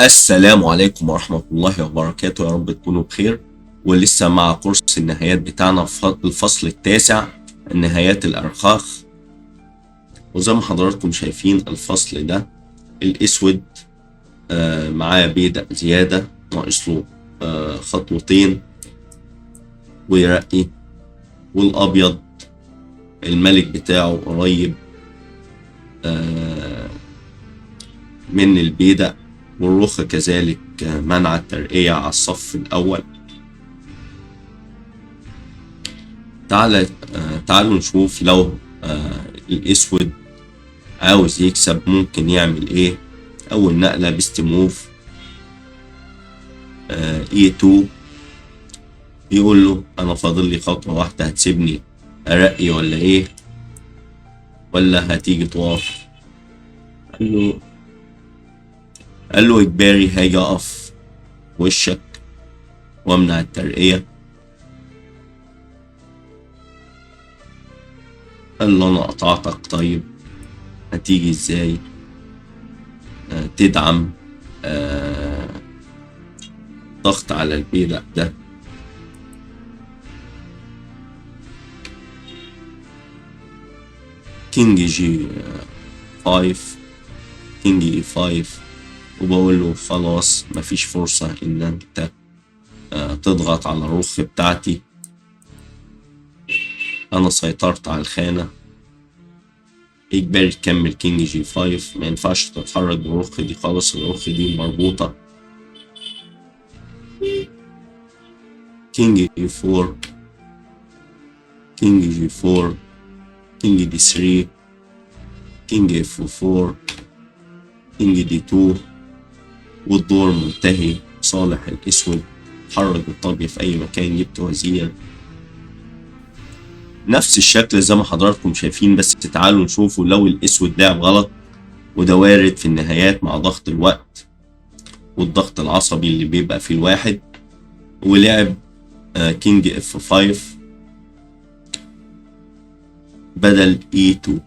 السلام عليكم ورحمة الله وبركاته، يا رب تكونوا بخير. ولسه مع كورس النهايات بتاعنا في الفصل التاسع، النهايات الأرخاخ. وزي ما حضراتكم شايفين الفصل ده الأسود معاه بيدق زيادة، ناقص له خطوتين ويرقي، والأبيض الملك بتاعه قريب من البيدق، والرخ كذلك منع الترقية على الصف الأول. تعالوا نشوف لو الأسود عاوز يكسب ممكن يعمل إيه. أول نقلة best move E2، يقول له أنا فاضل لي خطوة واحدة، هتسيبني أرقي ولا إيه؟ ولا هتيجي تقف؟ قال له إجباري هاجي أقف وشك وأمنع الترقية. قال له أنا قطعتك، طيب هتيجي إزاي تدعم ضغط على البيدق ده؟ king G 5، king E 5، وبقول له خلاص مفيش فرصة ان انت تضغط على الرخ بتاعتي، انا سيطرت على الخانة. اجباري تكمل king G 5، ما ينفعش تتحرك بالرخ دي خالص، الرخ دي مربوطة. king E 4، king G 4، king D 3، king F 4، king D 2، والدور منتهي صالح الاسود. حرك الطابية في اي مكان، جبت وزير. نفس الشكل زي ما حضراتكم شايفين، بس تعالوا نشوفوا لو الاسود لعب غلط، وده وارد في النهايات مع ضغط الوقت والضغط العصبي اللي بيبقى فيه الواحد، ولعب king F 5 بدل E 2.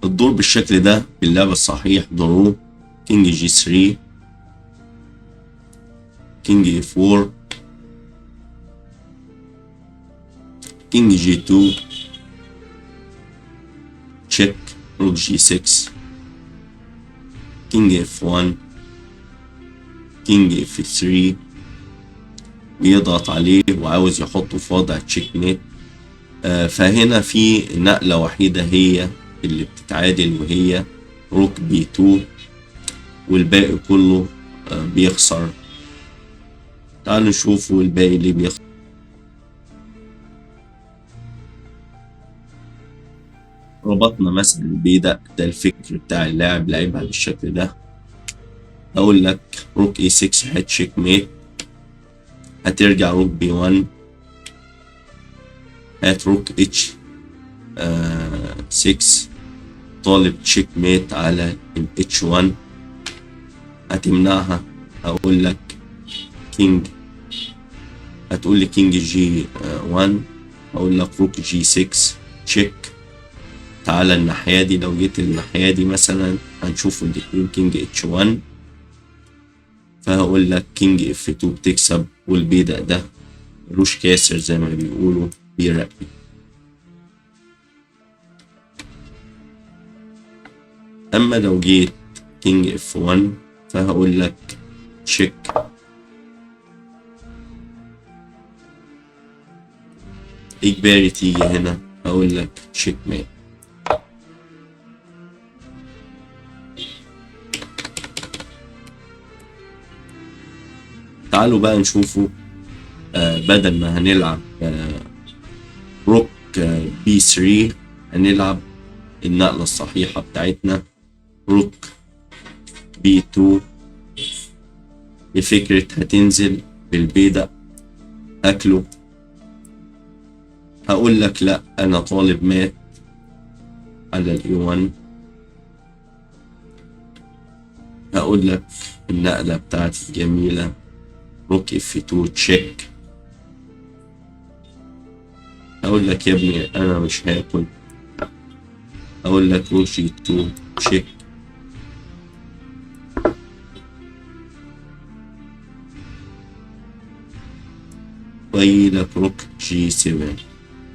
الدور بالشكل ده باللعب الصحيح draw king G 3، king E 4، king G 2 check، rook G 6، king F 1، king F 3، بيضغط عليه وعاوز يحطه في وضع checkmate. فهنا في نقلة وحيدة هي اللي بتتعادل وهي rook B 2، والباقي كله بيخسر. تعالوا نشوفوا الباقي ليه بيخسر. ربطنا مثلا البيدق ده، الفكر بتاع اللاعب لعبها بالشكل ده. اقول لك rook E 6 هات checkmate، هترجع rook B 1 هات rook H 6، طالب checkmate على ال H 1، هتمنعها. هقول لك king، هتقول لي king G 1، هقول لك rook G 6 check. تعالى الناحية دي، لو جيت الناحية دي مثلا هنشوف الاتنين king H 1، فهقول لك king F 2 بتكسب، والبيدق ده ملوش كاسر زي ما بيقولوا بيرقي. اما لو جيت king F 1 فهقول لك check، اجباري تيجي هنا هقول لك checkmate. تعالوا بقى نشوفوا بدل ما هنلعب rook B 3 هنلعب النقلة الصحيحة بتاعتنا rook B 2، بفكرة هتنزل بالبيدق أكله. هقول لك لا أنا طالب مات على ال E 1، هقول لك النقلة بتاعتي الجميلة rook F 2 check. هقول لك يا ابني انا مش هاكل، اقول لك rook G 2 check. جاي لك rook G 7.